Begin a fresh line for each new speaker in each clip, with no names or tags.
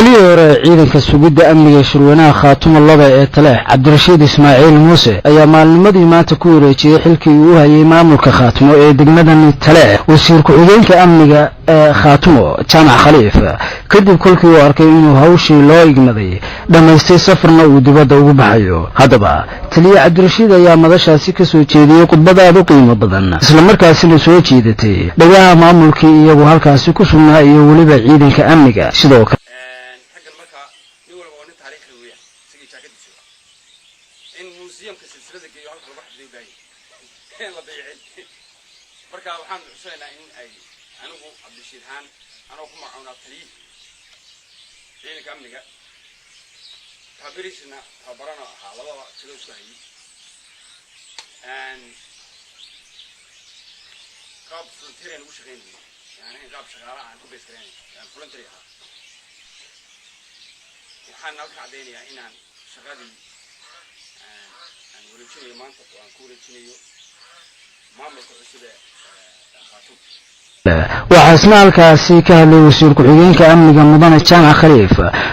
Taliyii hore ee ciidanka sugidda amniga shirweynaha Khaatumo laba ee Taleex, Cabdirashiid Ismaaciil Muuse, ayaa maalnimadii maanta ku wareejiyey xilkii uu u hayay maamulka Khaatumo ee degmadani Taleex wasiir ku-xigeenka amniga ee Khaatumo, Jaamac Khaliif, kadib kolkii uu arkay inuu hawshii loo igmaday dhammaystay, safarna uu dibadda ugu baxayo. Haddaba taliye Cabdirashiid ayaa madashaasi ka soo jeediyey khudbad aad u qiimo badan, islamarkaasina soo jiidatay dhagaha maamulkii iyagu halkaasi ku sugnaa iyo weliba ciidanka amniga sidoo kale.
Raggan markaa nin walba waa nin taariikhi weeyaan, isagii jaakadiisa in museumka silsilada geeyo, halka lagu xafiday baahi in la dayicin. Marka waxaan xusuusanaynaa in ay anigu Cabdishiid haan anoo ku magacoonaa taliyihii ciidanka amniga, tababirisna tababarana ahaa, labada jiro isku hayay, qaab volunteer aan ugu shaqaynayay, yani qaab shaqaalaha aan ku base garaynay, voluntary ahaa. Waxaan halka caddaynayaa inaan shaqadii aan wareejinayo maanta oo aan ku wareejinayo maamulka cusub ee Khaatuum.
Waxaa isna halkaasi ka hadlay wasiir ku-xigeenka amniga, mudane Jaamac Khaliif,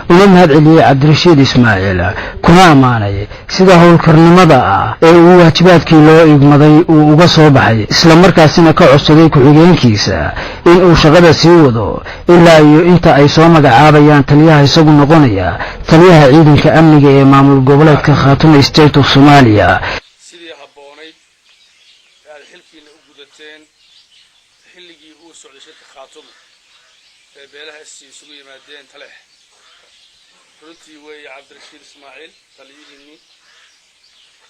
una mahad celiyey Cabdirashiid Ismaaciil, kuna ammaanay sida howlkarnimada ah ee uu waajibaadkii loo igmaday uu uga soo baxay, islamarkaasina ka codsaday ku-xigeenkiisa in uu shaqada sii wado ilaa iyo inta ay soo magacaabayaan taliyaha isagu noqonaya taliyaha ciidanka amniga ee maamul goboleedka Khaatumo State of Soomaaliya.
Sidii habboonayd ee aad xilkiina u gudateen xilligii uu socday shirka Khaatumo ee beelaha SC isugu yimaadeen Taleex, runtii weeye Cabdirashiid Ismaaciil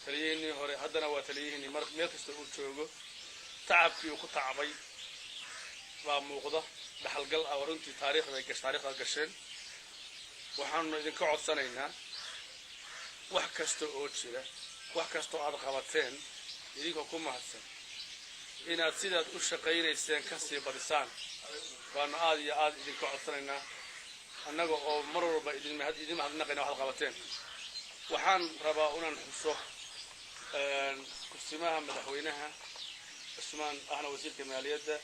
taliyihiinnii hore, haddana waa taliyihiinnii. Mar meel kasta uu joogo tacabkii uu ku tacbay baa muuqda, dhaxalgal ah runtii. Taariikhday taariikhda gasheen. Waxaanu idinka codsanaynaa wax kasta oo jira, wax kasta oo aad qabateen, idinkoo ku mahadsan, inaad sidaad u shaqaynayseen ka sii badisaan baanu aad iyo aad idinka codsanaynaa, annaga oo mar walba idin idin mahadnaqayna waxaad qabateen. Waxaan rabaa inaan xuso kursimaha madaxweynaha, Cusmaan, ahna wasiirka maaliyadda,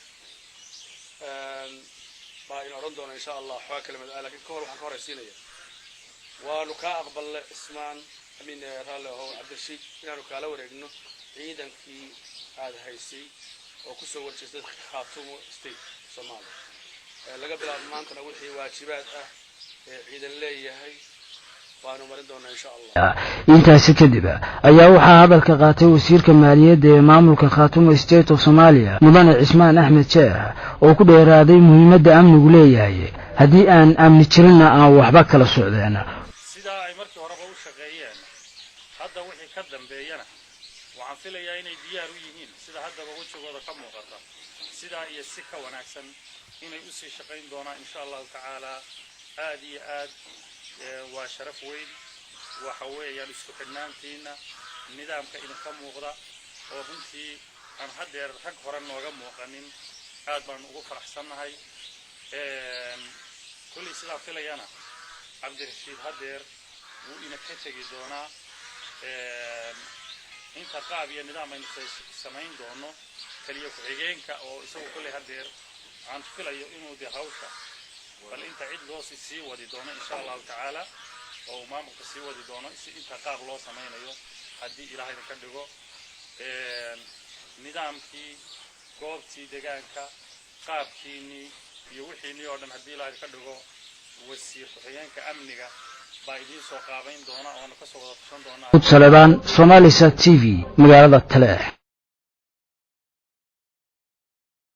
baa ina odhan doona insha Allah waxbaa kalimad ah, lakiin ka hor waxaan ka horaysiinaya waanu kaa aqbalnay, Cismaan Amiin, raalle ahow Cabdirashiid, inaanu kaala wareegno ciidankii aada haysay oo kusoo warjeestay Khaatumo State Soomaaliya. Laga bilaabo maantana wixii waajibaad ah ee ciidan leeyahay waanu marin doonaa insha Allah.
Intaasi kadib ayaa waxaa hadalka qaatay wasiirka maaliyadda ee maamulka Khaatumo State of Soomaaliya, mudane Cismaan Axmed Jeex, oo ku dheeraaday muhiimadda amnigu leeyahay, haddii aan amni jirinna aan waxba kala socdeen.
Sidaa ay markii horeba u shaqeeyeen, hadda wixii ka dambeeyana waxaan filayaa inay diyaar u yihiin, sida haddaba wejigooda ka muuqata, sidaa iyo si ka wanaagsan inay usii shaqayn doonaan insha Allahu tacaala. Aad iyo aad waa sharaf weyn. Waxa weeyaan isku xidhnaantiina, nidaamka idinka muuqda oo runtii aan haddeer rag hore nooga muuqanin, aad baan ugu faraxsannahay. Kulley sidaan filayana Cabdirashiid haddeer wuu ina ka tegi doonaa. Inta qaab iyo nidaam aynu samayn doono, taliya ku-xigeenka oo isagu kolley haddeer aan filayo inuu de hawsha bal inta cid loo sii wadi doono insha Allahu tacaala, oo uu maamulka sii wadi doono si inta qaab loo samaynayo, haddii Ilaahayna ka dhigo nidaamkii goobtii degaanka, qaabkiinii iyo wixiinii oo dhan, haddii Ilaahay ka dhigo, wasiir ku-xigeenka amniga baa idiin soo qaabayn doona, oonu kasoo wada tashan doonaa.
Salebaan, Somalisat TV, magaalada Taleex.